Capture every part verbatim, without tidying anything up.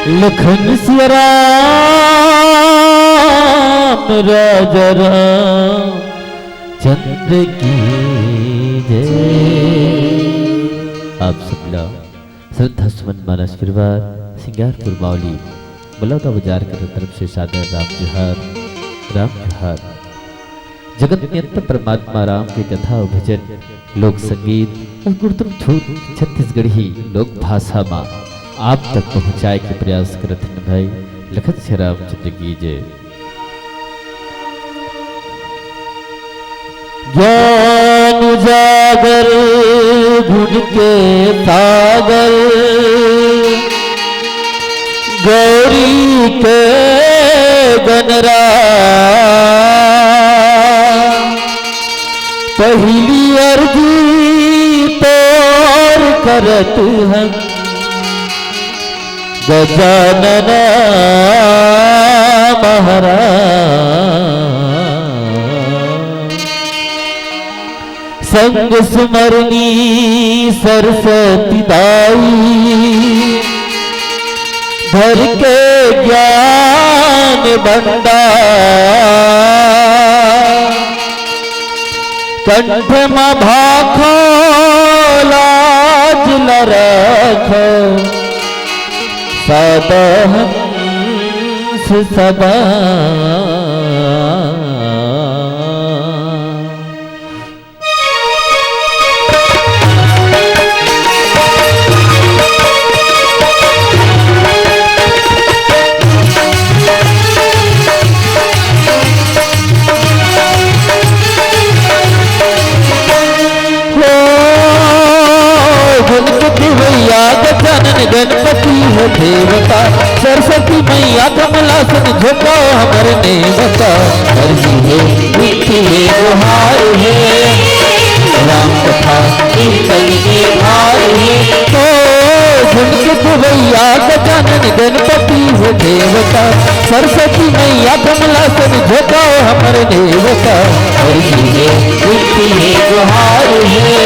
लखन सिया राम राजा रामचंद्र की जय। आप सबला श्रद्धा सुमन मान आशीर्वाद सिंगारपुर मावली बलौदा बाजार के तरफ से सादर राम जोहार, राम जोहार। जगत नियंता परमात्मा राम के कथा अउ भजन, लोक संगीत अउ गुणतुम छूत छत्तीसगढ़ी लोक भाषा मा आप तक पहुँचाए के प्रयास करत हन भाई। लखन सिया रामचंद्र की जय। ज्ञान उजागर गुण के सागर, गौरी के गनरा। पहिली अरजी तोर करत हन गजानन महाराज। संग सुमरनी सरस्वती दाई, धर के ज्ञान भंडार। कंठ म भाखो लाज ल रखो, सदा हंस सदा। हो, गुण के देवैया गजानन गणपति हो देवता, सरस्वती मैया कमलासन झोंको हमर नेवता। अर्जी हे, विनती हे, गुहार हे, राम कथा कीर्तन के भार हे। ओ गुण के देवैया गजानन गणपति हे देवता, सरस्वती मैया कमलासन झोंको हमर नेवता। अर्जी हे, विनती हे, गुहार हे,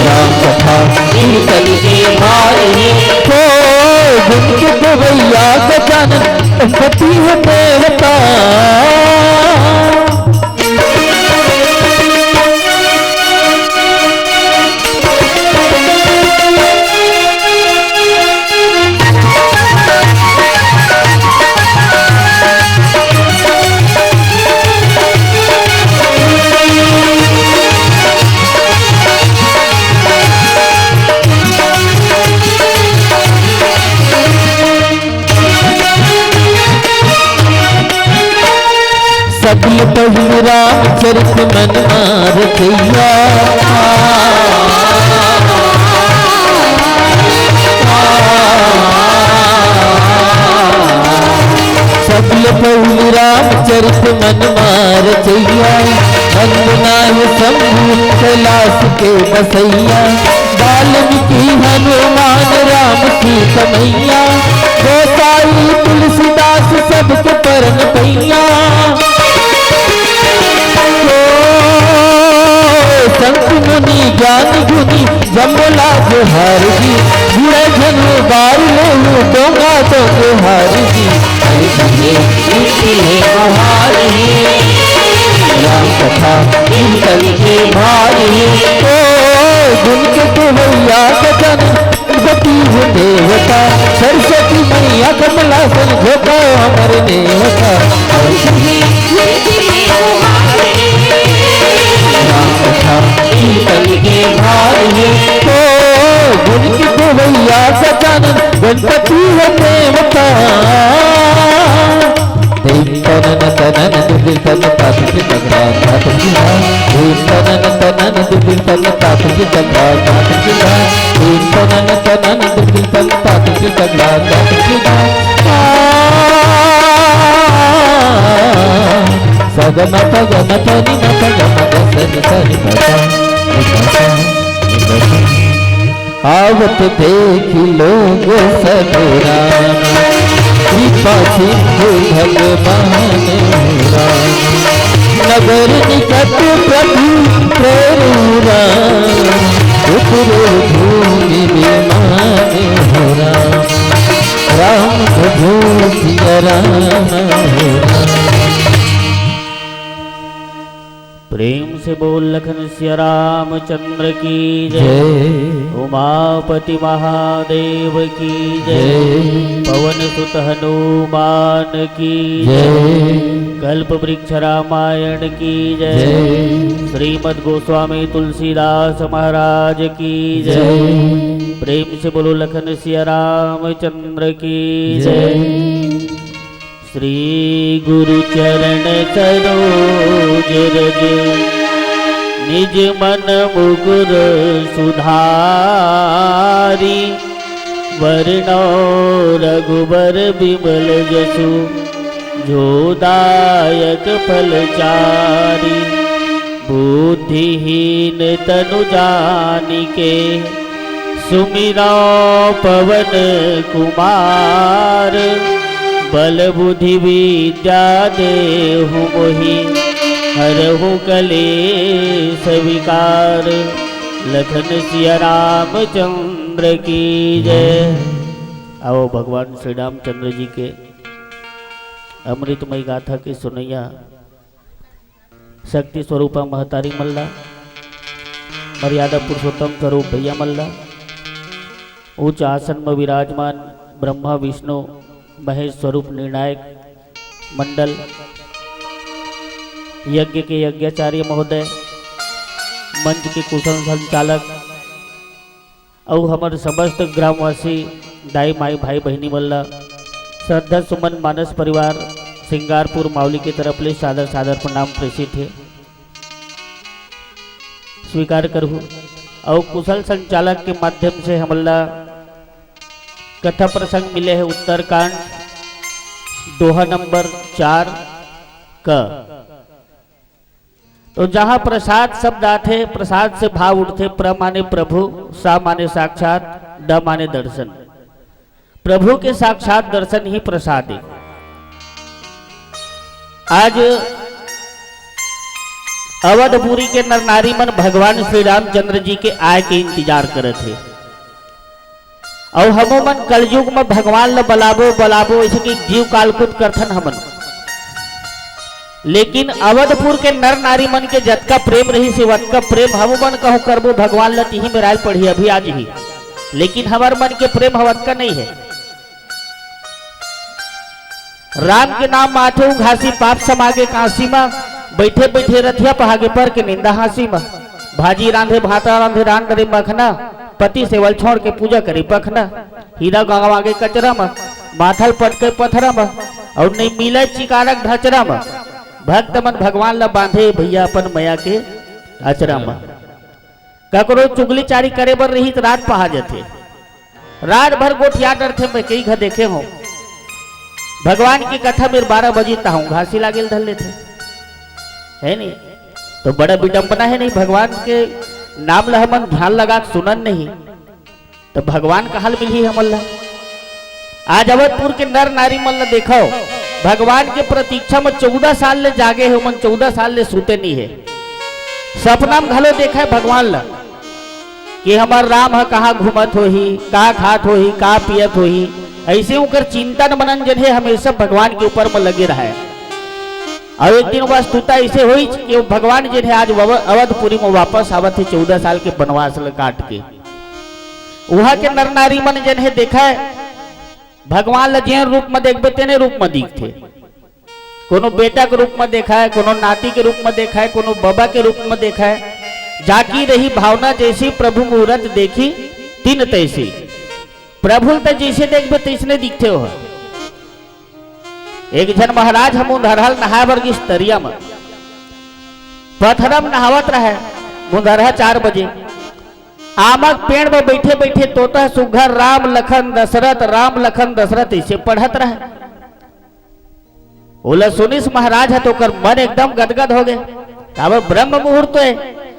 राम कथा कीर्तन के भार हे। ओ गुण के देवैया गजानन गणपति हे देवता। सबले पहिली रामचरित मन मार कहिया। सबले पहिली रामचरित मन मार कहिया। वंदना हे शंभु कैलाश के बसैया। वाल्मीकि हनुमान राम सीता मैया, गोसाई तुलसीदास सबके परन पैया। ओ संत मुनि ज्ञान गुनी जम्मो ला जोहार जी, जुड़े झनु बार लेहू दोंगा तो जोहार जी। हरि जी हे, कीर्ति हे, गुहार हे, राम कथा कीर्तन के भार हे। ओ गुण के देवैया गजानन गणपति हे देवता, सरस्वती मैया कमलासन झोंको हमर नेवता। हरि जी हे, कीर्ति हे, गुहार हे, राम कथा कीर्तन के भार हे। ओ गुण के देवैया गजानन गणपति हे देवता। तनन तनन दुगिर तन तात की तगड़ा तात की ना। तनन तनन दुगिर तन तात की तगड़ा तात की ना। तनन तनन दुगिर तन तात की तगड़ा तात की ना। आ, सगम पगम पनिम पगम गसनि सनि पसा, नि पसा, नि पसा। आवत देखि लोग सब राम, कृपा सिंधु भगवान राम। नगर निकट प्रभु फेरु राम, उतरे भूमि विमान हो राम। राम राम हो राम। प्रेम से बोल लखन सिया रामचंद्र की जय। जय। उमापति महादेव की जय। जय। पवन सुत हनुमान की जय। जय। कल्प वृक्ष रामायण की जय। जय। श्रीमद गोस्वामी तुलसीदास महाराज की जय। जय। प्रेम से बोलो लखन सिया रामचंद्र की जय। जय। श्री गुरु चरण सरोज रज, निज मन मुकुर सुधारी। वरणो रघुबर बिमल जसु, जो दायक फल चारी। बुद्धिहीन तनु जानिके, सुमिरौ पवन कुमार। बल बुद्धि विद्या देहु मोहि, हरहु कलेस विकार। लखन सिया रामचंद्र की जय। आओ भगवान श्री रामचंद्र जी के अमृतमय गाथा के सुनैया शक्ति स्वरूपा महतारी मन ला, मर्यादा पुरुषोत्तम स्वरूप भैया मन ला, उच्च आसन में विराजमान ब्रह्मा विष्णु महेश स्वरूप निर्णायक मंडल, यज्ञ के यज्ञाचार्य महोदय, मंच के कुशल संचालक, अउ हमर समस्त ग्रामवासी, दाई माई, भाई बहिनी मन ला श्रद्धा सुमन मानस परिवार सिंगारपुर मावली के तरफ ले सादर सादर प्रणाम प्रेषित हे, स्वीकार करहु। अउ कुशल संचालक के माध्यम से हमन ला कथा प्रसंग मिले हे उत्तरकांड दोहा नंबर चार का। तो जहाँ प्रसाद शब्द आथे, प्रसाद से भाव उठथे, प्र माने प्रभु, सा माने साक्षात, द माने दर्शन। प्रभु के साक्षात दर्शन ही प्रसाद हे। आज अवधपुरी के नर नारी मन भगवान श्री रामचंद्र जी के आय के इंतजार करत हे। अउ हमो मन कलयुग म भगवान ल बलाबो, बलाबो, अइसे कि जीव काल कुत करथन हमन। लेकिन अवधपुर के नर नारी मन के जतका प्रेम रहिस हे, वतका प्रेम हमो मन कहूँ करबो भगवान ल, तिही मेराय ल पड़ही, अभी आ जही। लेकिन हमर मन के प्रेम ह वतका नइ हे। राम के नाम माथे उघासी, पाप समागे कांसी म, बइठे बइठे रथिया पहागे पर के निंदा हाँसी म। भाजी रांधे भाता रांधे रांध डरे मखना, पति सेवल छोड़ के पूजा करे पखना। हीरा गंगवा के कचरा म, माथल पटके पथरा म, अउ नइ मिले चिकारक ढचरा म। भक्त मन भगवान ल बांधे भैया अपन मया के अचरा म। ककरो चुगली चारी करे बर रही त रात पहा जथे। रात भर गोठिया डरथे, मैं कई घर देखे हूँ। भगवान की कथा मेर बारह बजे तहाँ उघासी लागेल धर लेथे, हे नी? तो बड़ा विडंबना हे नी, भगवान के नाम ल हमन ध्यान लगा के सुनन नहीं, तो भगवान कहाँ ल मिलही हमन ला? आज अवधपुर के नर नारी मन ला देखव, भगवान के प्रतीक्षा म चौदह साल ले जागे हे, ओमन चौदह साल ले सूते नहीं हे। सपना म घलो देखय भगवान ला कि हमर राम ह कहाँ घूमत होही, का खात होही, का पियत होही, अइसे ओकर चिंतन मनन जेन हे हमेशा भगवान के ऊपर म लगे रहय। अउ एक दिन वस्तुतः अइसे होइच कि वो भगवान जेन हे आज अव-, अवधपुरी म वापस आवत हे चौदह साल के बनवास ल काट के। उहाँ के नर नारी मन जेन हे देखय, भगवान ल जेन रूप म देखबे तेने रूप म दिखथे। कोनो बेटा के रूप म देखय, कोनो नाती के रूप म देखय, कोनो बबा के रूप म देखय। जाकी रही भावना जैसी प्रभु मूरत देखी तिन तैसी। प्रभु ल त जैसे देखबे तैसने दिखथे ओह। एक झन महाराज ह मुंधरहा ल नहाय बर गिस तरिया म। पथरा म नहावत रहय, मुंधरहा चार बजे। आमक पेड़ म बइठे-बइठे तोता सुग्घर राम लखन दशरथ, राम लखन दशरथ अइसे पढ़त रहय। ओला सुनिस महाराज ह त ओकर मन एकदम गदगद होगे। काबर ब्रह्म मुहूर्त हे,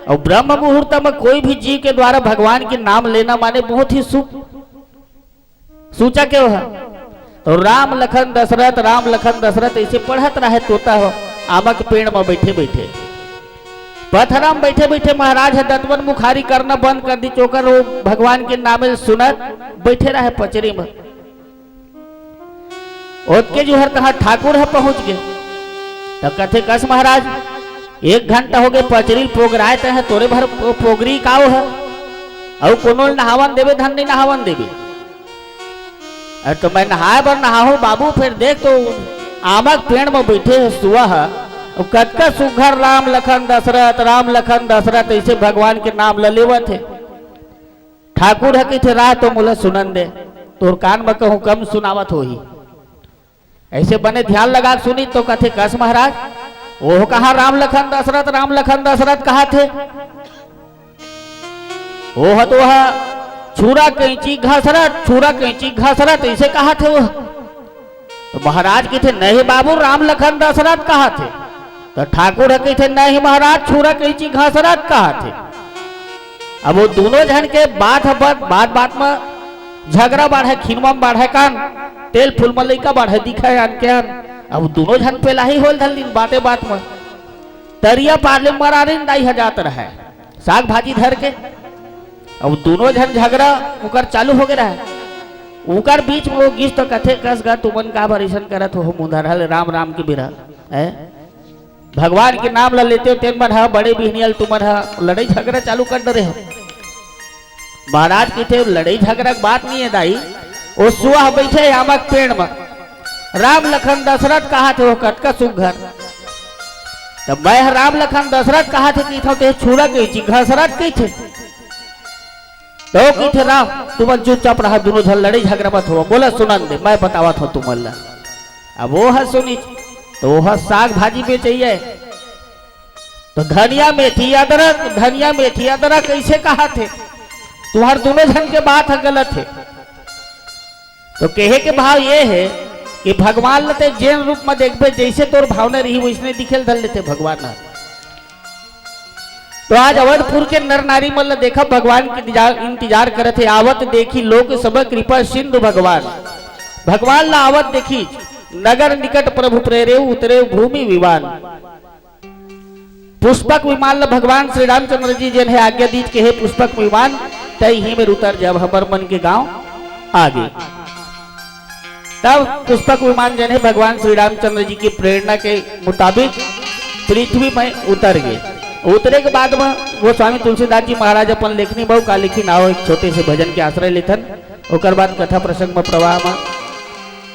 अउ ब्रह्म मुहूर्त म कोई भी जीव के द्वारा भगवान के नाम लेना माने बहुत ही शुभ सूचक हे ओह। तो राम लखन दशरथ, राम लखन दशरथ अइसे पढ़त रहय तोता ह, आमक पेड़ म बइठे-बइठे। पथरा म बइठे-बइठे महाराज ह दतवन मुखारी करना बंद कर दिस, ओकर ओ भगवान के नामे ल सुनत बइठे रहय पचरी म। ओतके जुहर तहाँ ठाकुर ह पहुँच गे। त कथे, "कस महाराज, एक घंटा होगे पचरी ल पोगराय तैं ह, तोरे भर पो-, पोगरी काव ह? अउ कोनो ल नहावन देबे धन नइ नहावन देबे।" "अरे त मैं नहाय बर नहाहूँ बाबू, फेर देख तो आमा के पेड़ म बइठे हे सुआ ह, अउ कतका सुघ्घर राम लखन दशरथ, राम लखन दशरथ अइसे भगवान के नाम ल लेवत हे।" ठाकुर ह कहिथे, "रह तो मोला सुनन दे, तोर कान म कहूँ कम सुनावत होही।" अइसे बने ध्यान लगा के सुनिस तो कथे, "कस महाराज, ओह कहाँ राम लखन दशरथ, राम लखन दशरथ कहत हे? ओह तो ह छुरा कैंची घसरत, छुरा कैंची घसरत अइसे कहत हे ओह।" त महाराज कहिथे, "नहीं बाबू, राम लखन दशरथ कहत हे।" त ठाकुर ह कहिथे, "नहीं महाराज, छुरा कैंची घसरत कहत हे।" अब ओ दूनों झन के बात ह, बात, बात, बात म झगरा बाढ़य, खिनवा म बाढ़य कान, तेल फूल म लइका बाढ़य दिखय आन के आन। अब दूनों झन पेलाही होय ल धर लिन बाते बात म। तरिया पार ले मरारिन दाई ह जात रहय साग भाजी धर के। अब दूनों झन झगरा उकर चालू होगे रहय। उकर बीच म ओ गिस त कथे, "कस गा, तुमन काबर अइसन करत हो, मुंधरहा ले राम राम के बेरा, हैं? भगवान के नाम ल लेते हो, तेन मन ह बड़े बिहनिया ल तुमन ह लड़ई झगरा चालू कर डरे हो।" महाराज कहिथे, "लड़ई झगरा के बात नइ हे दाई, ओ सुआ ह बइठे हे आमा के पेड़ म, राम लखन दशरथ कहत हे, ओ कतका सुघ्घर। त मैं ह राम लखन दशरथ कहत हे कहिथंव, ते छुरा कैंची घसरत कहिथे।" त ओ कहिथे, "राम, तुमन चुपचाप रहा, दूनों झन लड़ई झगरा मत होवा, मोला सुनन दे, मैं बतावत हंव तुमन ला।" अब ओ ह सुनिस, त ओ ह साग भाजी बेचइया हे। त धनिया मेथी अदरक, धनिया मेथी अदरक कइसे कहत हे? तुंहर दूनों झन के बात ह गलत हे। त कहे के भाव ये हे कि भगवान ल ते जेन रूप म देखबे, जइसे तोर भावना रही, वइसने दिखे ल धर लेथे भगवान ह। त आज अवधपुर के नर नारी मन ल देखा, भगवान के इंतजार, इंतजार करत हे। आवत देखी लोक सब कृपा सिंधु भगवान, भगवान ल आवत देखी, नगर निकट प्रभु प्रेरे, उतरे भूमि विमान। पुष्पक विमान ल भगवान श्री रामचंद्र जी जेन हे आज्ञा दीस के, "हे पुष्पक विमान, तैं इही मेर उतर जा, अब हमर मन के गांव आगे।" तब पुष्पक विमान जेन हे भगवान श्री रामचंद्र जी के प्रेरणा के मुताबिक पृथ्वी में उतर गे। उतरे के बाद म गोस्वामी तुलसीदास जी महाराज अपन लेखनी म अउ का लिखिन, आओ एक छोटे से भजन के आश्रय लेथन, ओकर बाद कथा प्रसंग म प्रवाह म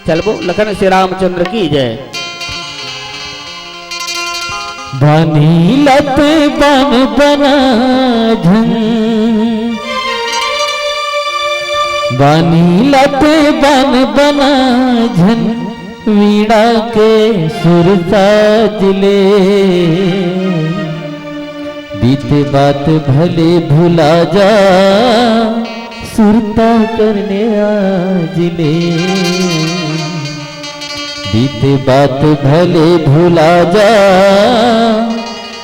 चलबो। लखन श्री रामचंद्र की जय। बानी लत बन बना झन, बानी लत बन बना झन, वीणा के सुर साज ले। बीते बात भले भुला जा, सुरता करने आज ले। बीते बात भले भुला जा,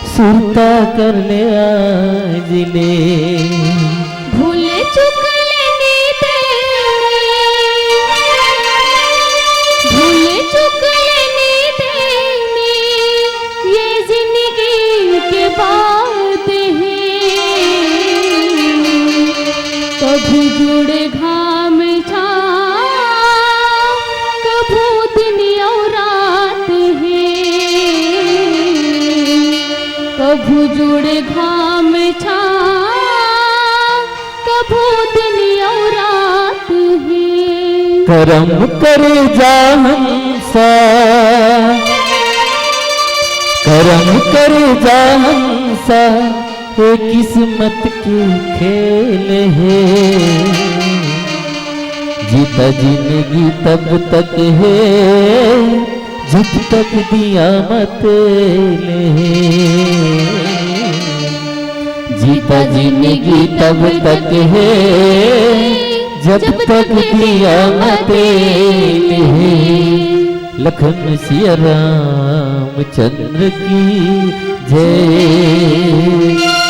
सुरता करने आज ले। भूल चुकल नीत में, भूल चुकल नीत में, ये जिंदगी के बात हे। कभू जुड़ घाम छाँव, कभू दिन अउ रात हे। कभू जुड़ घाम छाँव, कभू दिन अउ रात हे। करम करे जा हंसा, करम करे जा हंसा, ए किस्मत के खेल हे। जीता जिंदगी तब तक हे, जब तक दिया मत ले। जीता जिंदगी तब तक हे, जब तक दिया मत ले। लखन सिया रामचंद्र की जय।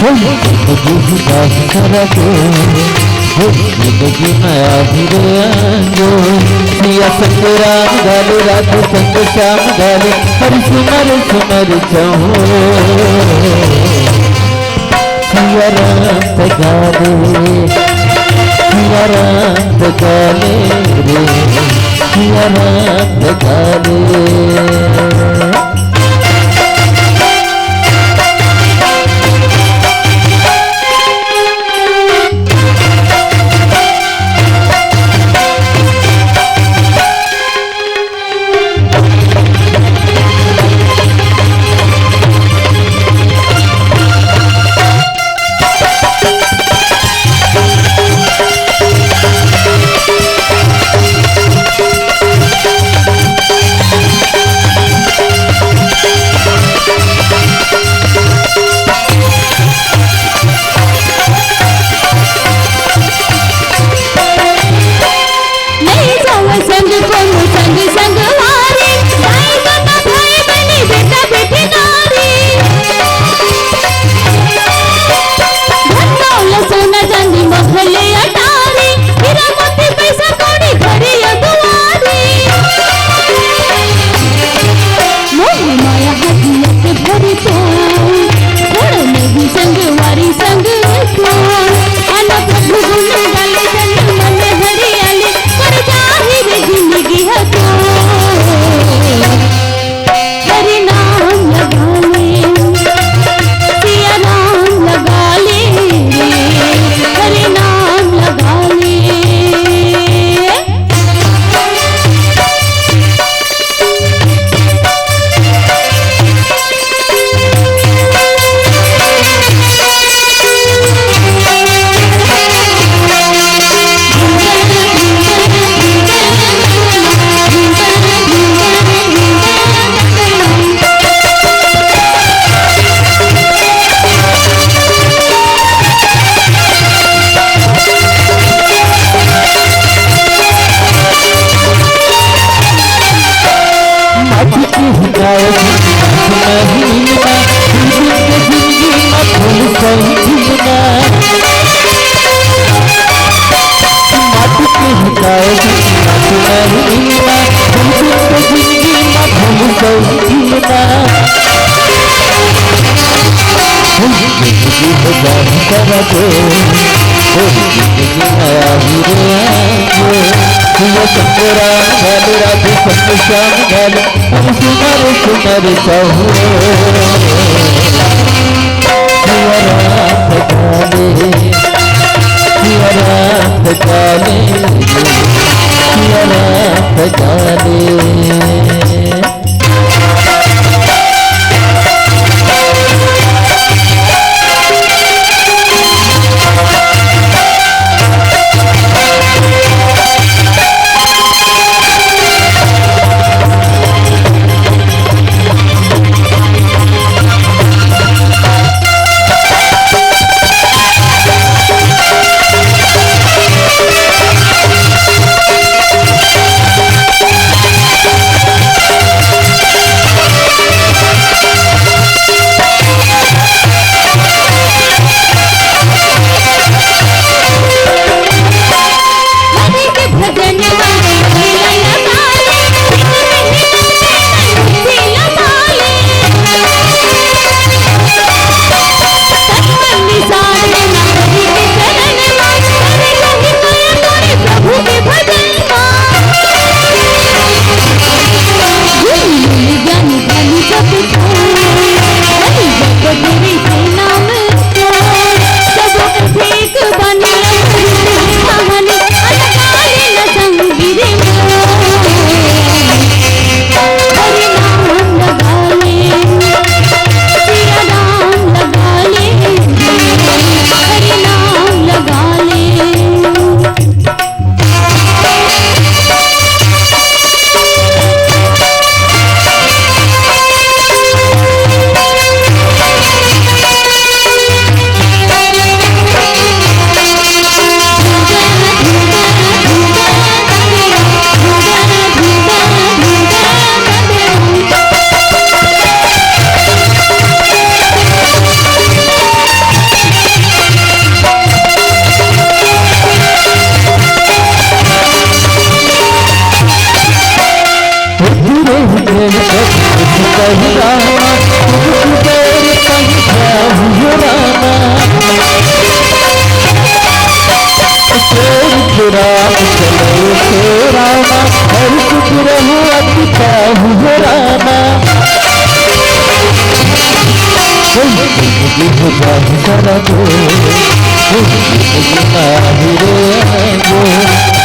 होली जिंदगी ही दास करके, होली जिंदगी में आही रे आंगो। सिया संग राम घाले, राधे संग श्याम घाले, हरि सुनर सुनर चहूँ। सिया राम त घाले, सिया राम त घाले रे, सिया राम त घाले। नहीं जावा संग कोनो संग संगवारी, दाई ददा भाई बहिनी बेटा बेटी नारी। धन दौलत सोना चांदी महल अटारी, हीरा मोती पैसा कौड़ी घरे अगुवारी। मोह माया हदियत भरी तो, छोड़ नहीं संगवारी संग तो। अन प्रभु गुण गाले जन मन हरियाली, कर जाहिर जिंदगी हको। हरि नाम लगा ले, सिया नाम लगा ले रे, हरि नाम लगा ले। राम घाले, राधे संग श्याम घाले, हम सुनर सुनर चहूँ। सिया राम घाले, सिया राम घाले, सिया राम घाले।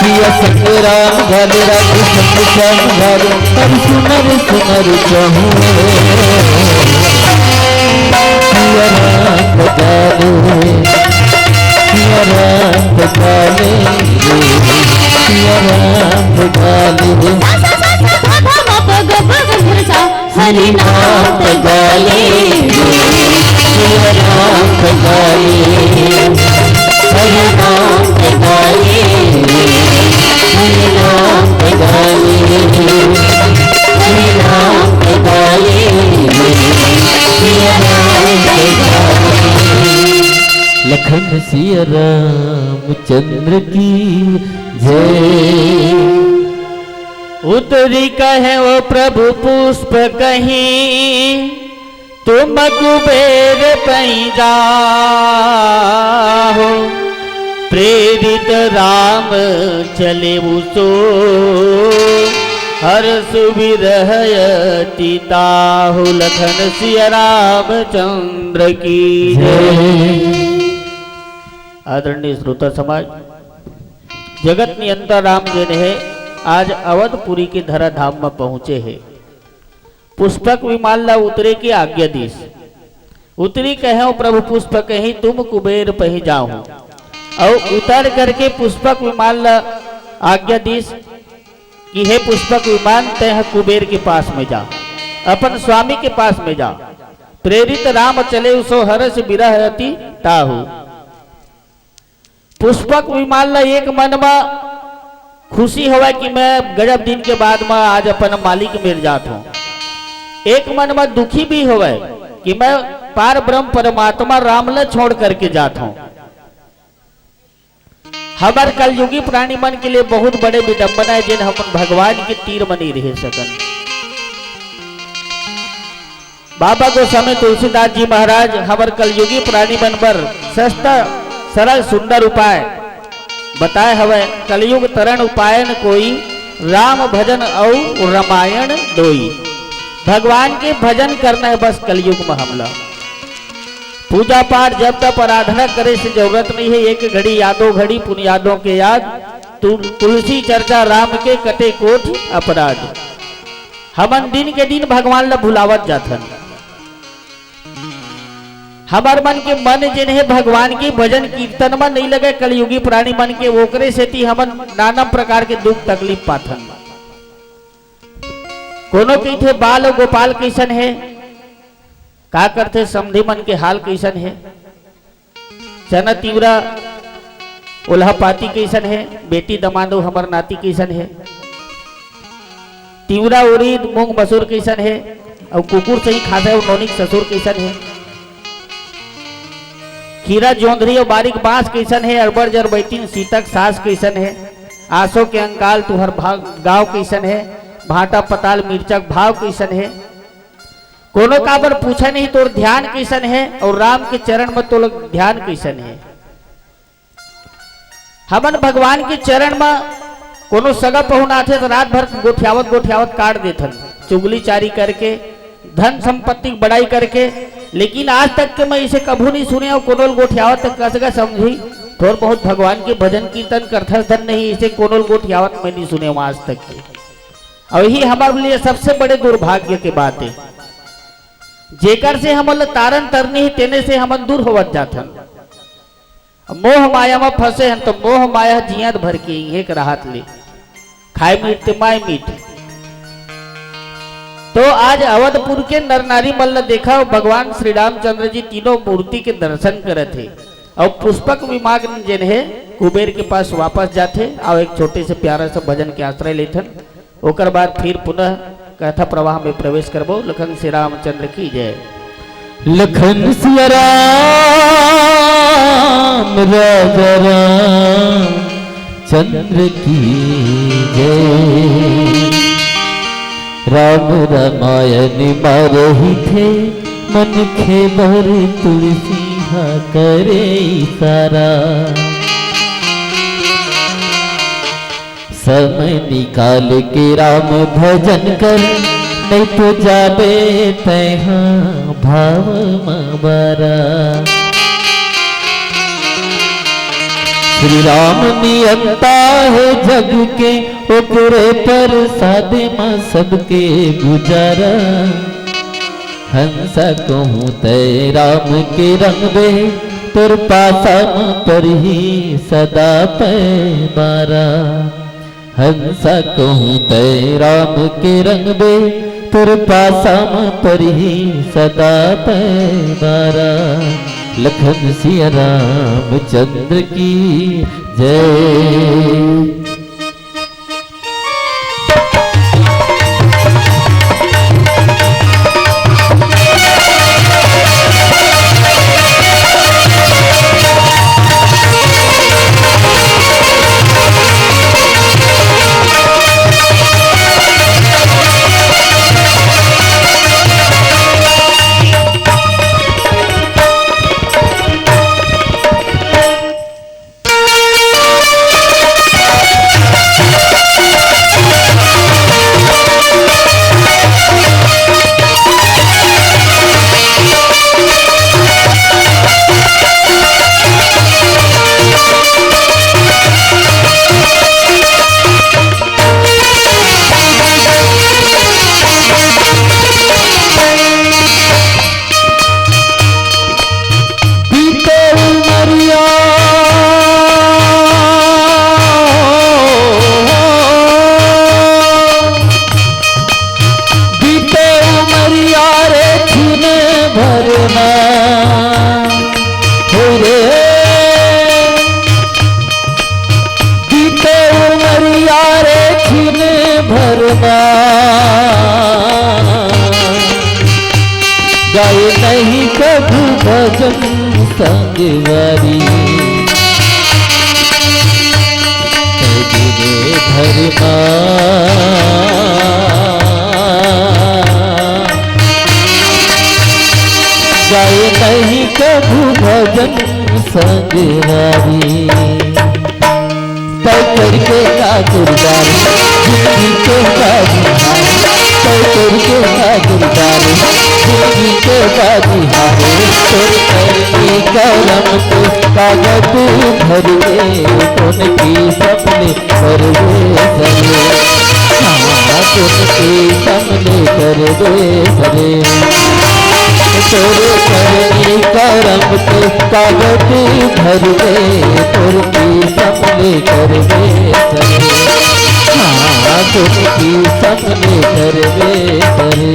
पिया संग राम घाले, राधे संग श्याम घाले, अब सुनर सुनर चहु। पिया राम घाले, पिया राम घाले, पिया राम घाले। हरि नाम गाए, सिया राम गाए, हरि नाम गाए, हरि नाम गाए, हरि नाम गाए, सिया राम गाए। लखन सिया रामचंद्र की जय। उतरी कहे ओ प्रभु पुष्पक ही, तुम कुबेर पहि जाहु। प्रेरित राम चले उसो, हरषु बिरह अति ताहु। लखन सिया रामचंद्र की जय। आदरणीय श्रोता समाज, जगत नियंता राम जेन हे, आज अवधपुरी के धरा धाम म पहुंचे हे। पुष्पक विमान ला उतरे के आज्ञा दीस। उतरी कहेव प्रभु पुष्पक ही, तुम कुबेर पहि जाहु। अउ उतर करके पुष्पक विमान ला आज्ञा दीस कि हे पुष्पक विमान, तैं ह कुबेर के पास में जा, अपन स्वामी के पास में जा। प्रेरित राम चले उसो, हरषु बिरह अति ताहु। पुष्पक विमान ला एक मन म खुशी होवय कि मैं गजब दिन के बाद म आज अपन मालिक मेर जात हूँ। एक मन म दुखी भी होवय कि मैं पार ब्रह्म परमात्मा राम ला छोड़ करके जात हूँ। हमर कलयुगी प्राणी मन के लिए बहुत बड़े विडंबना हे, जेन हमन भगवान के तीर म नइ रह सकन। बाबा गोस्वामी तुलसीदास जी महाराज हमर कलयुगी प्राणी मन बर सस्ता, सरल, सुंदर उपाय बताए हवय। कलयुग तरण उपाय न कोई, राम भजन अउ रामायण दोई। भगवान के भजन करना हे बस कलयुग म हमला। पूजा पाठ, जप तप, आराधना करे से जरूरत नइ हे। एक घड़ी यादो घड़ी पुन यादों के याद, तु-, तुलसी चर्चा राम के, कटे कोटि अपराध। हमन दिन के दिन भगवान ला भुलावत जाथन। हमर मन के मन जेन हे भगवान के भजन कीर्तन म नइ लगे, कलयुगी प्राणी मन के, ओकरे सेती हमन नाना प्रकार के दुख तकलीफ पाथन। कोनो कहिथे बाल अउ गोपाल कइसन हे, का करथे समधी मन के हाल कइसन हे, चना तिवरा ओल्हा पाती कइसन हे, बेटी दमांदो हमर नाती कइसन हे, तिवरा उरीद मूंग मसूर कइसन हे, अउ कुकुर सही खाथे अउ नोनिक ससुर कइसन हे, खीरा जोंधरी अउ बारीक बांस कइसन हे, अरबर जर बैतिन सीतक सास कइसन हे, आसो के अंकाल तुहर भाग गाँव कइसन हे, भांटा पताल मिर्चक भाव कइसन हे, कोनो काबर पूछे नहीं तोर ध्यान कइसन हे, अउ राम के चरण म तोर ध्यान कइसन हे। हमन भगवान के चरण म कोनो सगा पहुना आथे त रात भर गोठियावत गोठियावत काट देथन, चुगली चारी करके, धन संपत्ति के बड़ाई करके। लेकिन आज तक के मैं इसे कभू नहीं सुने अउ कोनो ल गोठियावत तक कसगा समझी, थोर बहुत भगवान के भजन कीर्तन करथस धन नहीं, इसे कोनो ल गोठियावत मैं नहीं सुने हूं आज तक के। अउ यही हमर लिए सबसे बड़े दुर्भाग्य के बात हे, जेकर से हमन ल तारन तरनी हे, तेने से हमन दूर होवत जाथन। मोह माया म फंसे हन, तो मोह माया जियत भर के इहे के राहत ले, खाए मीठ ते माय मीठ। तो आज अवधपुर के नर नारी मन ल देखा, भगवान श्री रामचंद्र जी तीनों मूर्ति के दर्शन करत हे, अउ पुष्पक विमान जेन हे कुबेर के पास वापस जाथे। अउ एक छोटे से प्यारा सा भजन के आश्रय लेथन। ओकर बाद फिर पुनः कथा प्रवाह में प्रवेश करबो। लखन श्री रामचंद्र की जय। लखन सिया राम राजा राम चंद्र की जय। राम रामायण म रहिथे मनखे बर, तुलसी हा करे इशारा। समय निकाल के राम भजन कर, नहीं तो जाबे तैहा भाव म बरा। श्री राम नियंता हे जग के, ओकरे प्रसाद म सबके गुजारा। हंसा कहूँ तै राम के रंगबे, तोर पासा म परही सदा पैमारा। हंसा कहूँ तै राम के रंगबे, तोर पासा म परही सदा पैमारा। लखन सिया रामचंद्र की जय। बीते उमरिया, बीते उमरिया रे छिन भर मा, हो रे। बीते उमरिया रे छिन भर मा, गाए नहीं कभू भजन संगवारी। कभू रे भर मा, गाए नहीं कभू भजन संगवारी। तय करके का गुरदारी, जिंदगी के बाजी हारे। तय करके का गुरदारी, जिंदगी के बाजी हारे। तोर करनी करम के कागज भर के, कौन की सपने करबे सरे। हाँ, कौन की सपने करबे सरे। तोर करनी करम के कागज भर के, तोर की सपने करबे सरे। हाँ, तोर की सपने करबे सरे।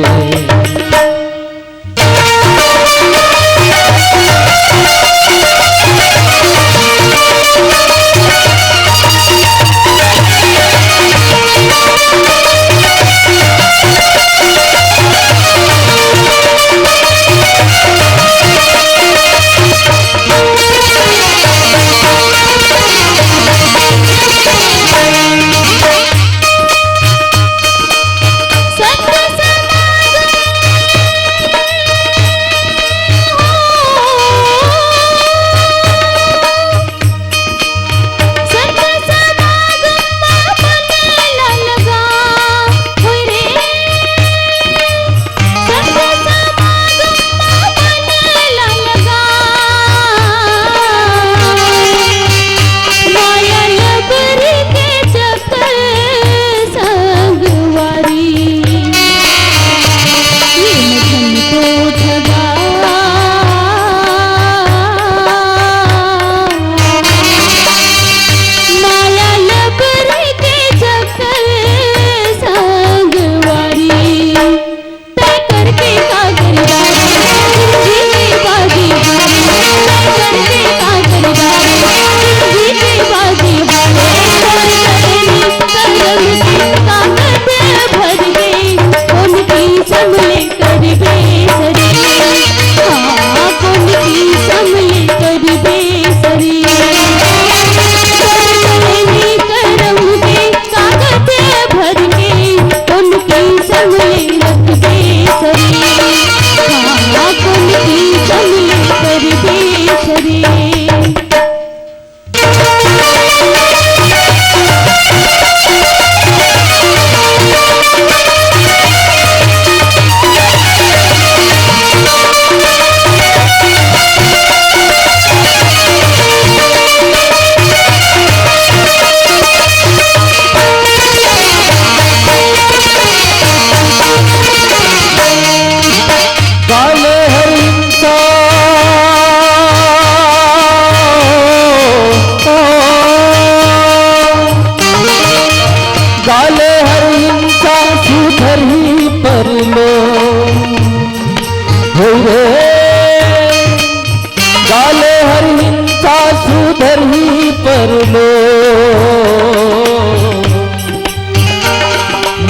करही परलोक।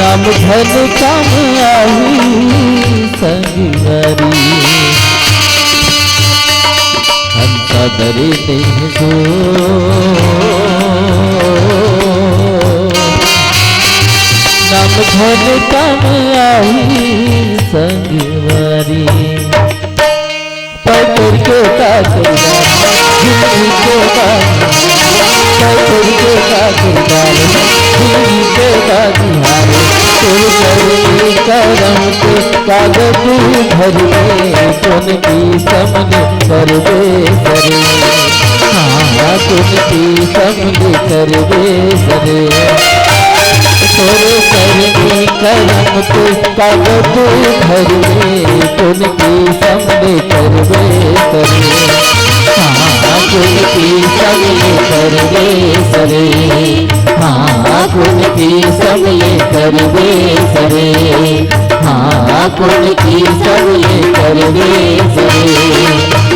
नाम धन कम आही संगवारी, हंसा डरे नहीं सो। नाम धन कम आही संगवारी। पकड़ के काकरदार, जिंदगी के बाजी, पकड़ के काकरदार, जिंदगी के बाजी हारे। तोर करनी करम के कागज धर में, कोन की समझ करबे सरे। हाँ, कोन की समझ करबे सरे। तोर करनी करम के कागज धर में, कोन की समझ करबे सरे। हाँ, कोन की समझ करबे सरे। हाँ, कोन की समझ करबे सरे। हाँ, कोन की समझ करबे सरे।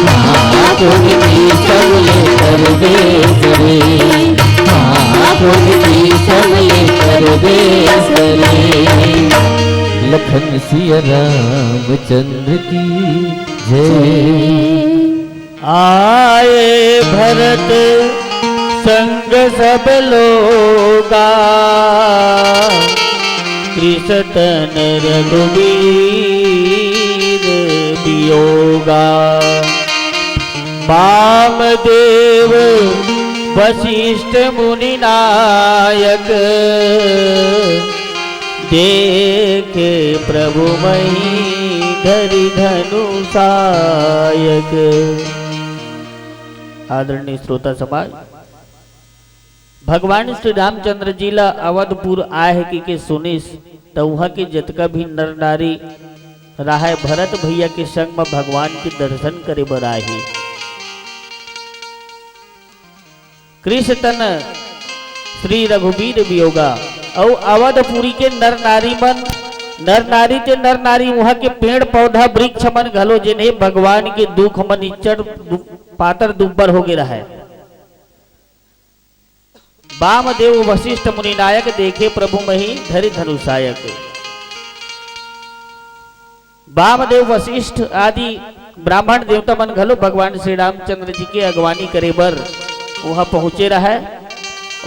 हाँ, कोन की समझ करबे सरे। हाँ, कोन की समझ करबे सरे। लखन सिया रामचंद्र की जय। आए भरत संग सब लोगा, कृष तन रघुबीर वियोगा। वामदेव वशिष्ठ मुनि नायक, देखे प्रभु मही धरि धनु सायक। आदरणीय श्रोता समाज, भगवान श्री रामचंद्र जी ला अवधपुर आए हे कहिके सुनिस, त उहाँ के जतका भी नर नारी राहय, भरत भैया के संग म भगवान के दर्शन करे बर आए हे। कृष तन श्री रघुबीर वियोगा। अउ अवधपुरी के नर नारी मन, नर नारी ते नर नारी, उहाँ के पेड़ पौधा वृक्ष मन घलो, जेन हे भगवान के दुख मन इच्चर दु-, पातर दुब्बर होगे रहय। वामदेव वशिष्ठ मुनि नायक, देखे प्रभु मही धरि धनु सायक। वामदेव वशिष्ठ आदि ब्राह्मण देवता मन घलो भगवान श्री रामचंद्र जी के अगवानी करे बर उहाँ पहुँचे रहय।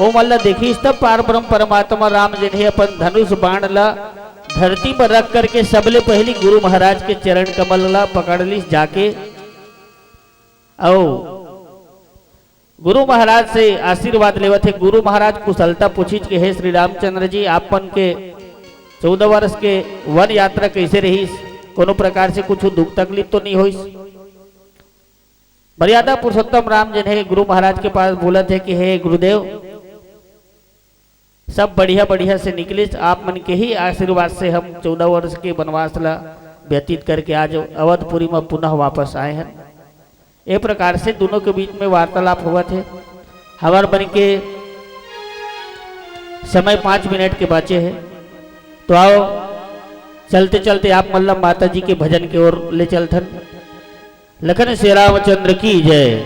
ओमन ला देखिस तब पार ब्रह्म परमात्मा राम जेन हे अपन धनुष बाण ला धरती म रख करके सबले पहिली गुरु महाराज के चरण कमल ला पकड़ लिस जाके। अउ गुरु महाराज से आशीर्वाद लेवत हे। गुरु महाराज कुशलता पूछिस के, "हे श्री रामचंद्र जी, आप मन के चौदह वर्ष के वन यात्रा कइसे रहिस? कोनो प्रकार से कुछ दुख तकलीफ तो नहीं होइस?" मर्यादा पुरुषोत्तम राम जेन हे गुरु महाराज के पास बोलत हे कि, "हे गुरुदेव, सब बढ़िया बढ़िया से निकलिस, आप मन के ही आशीर्वाद से हम चौदह वर्ष के वनवास ला व्यतीत करके आज अवधपुरी म पुनः वापस आए हन।" ए प्रकार से दोनों के बीच में वार्तालाप होवत हे। हमर मन के समय पाँच मिनट के बाचे हे, तो आओ चलते चलते आप मन ला माता जी के भजन के ओर ले चलथन। लखन सिया रामचंद्र की जय।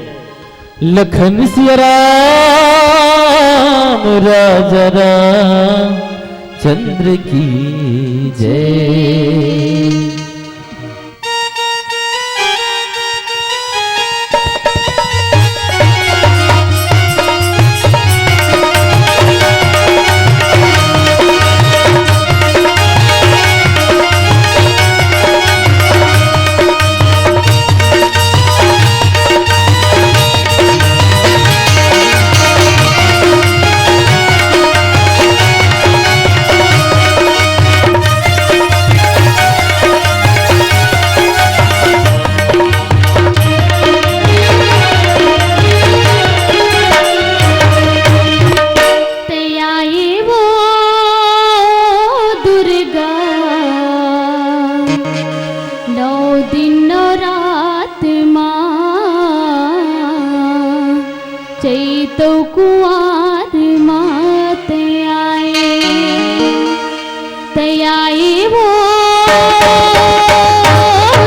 लखन सिया राम राजा रामचंद्र की जय। तैयारी वो दुर्गा, नौ दिन नौ रात माँ, चैतौ कुआर मात आए। तैयारी वो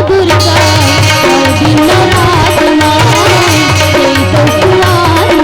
दुर्गा, नौ दिन नौ रात माँ, चैतौ कुआर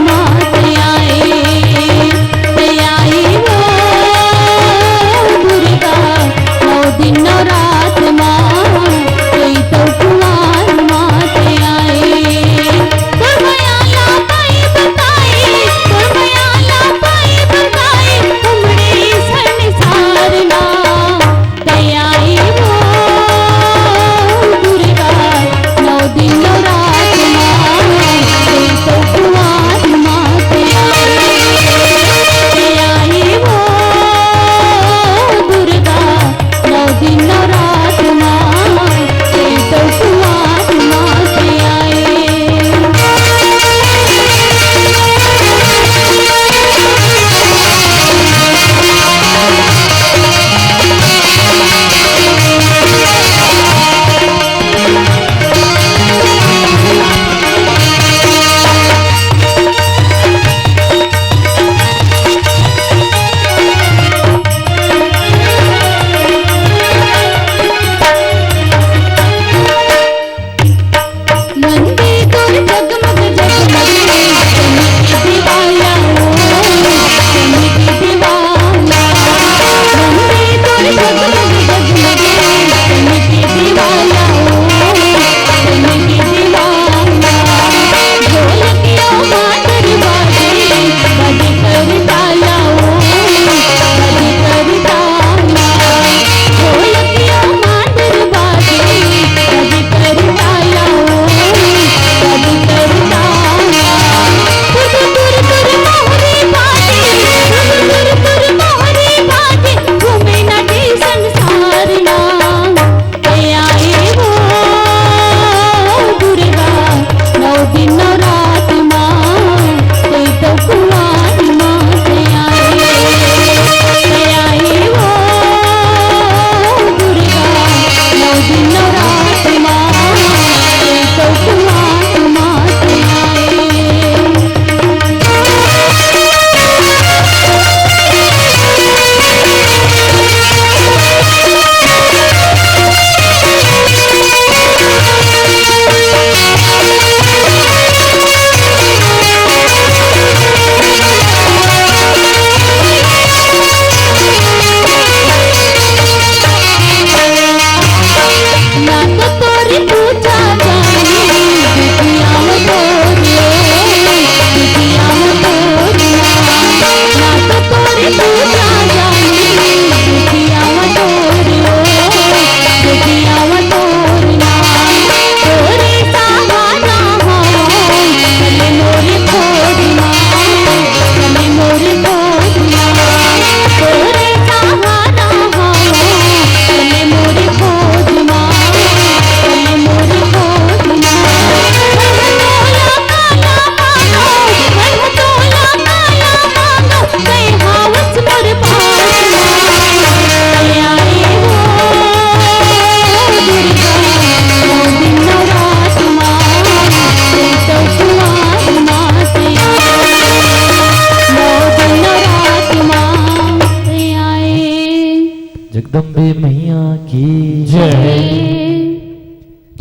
जगदम्बे मैया की।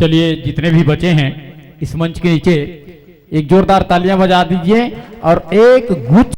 चलिए, जितने भी बचे हैं इस मंच के नीचे, एक जोरदार तालियां बजा दीजिए और एक गुच्छ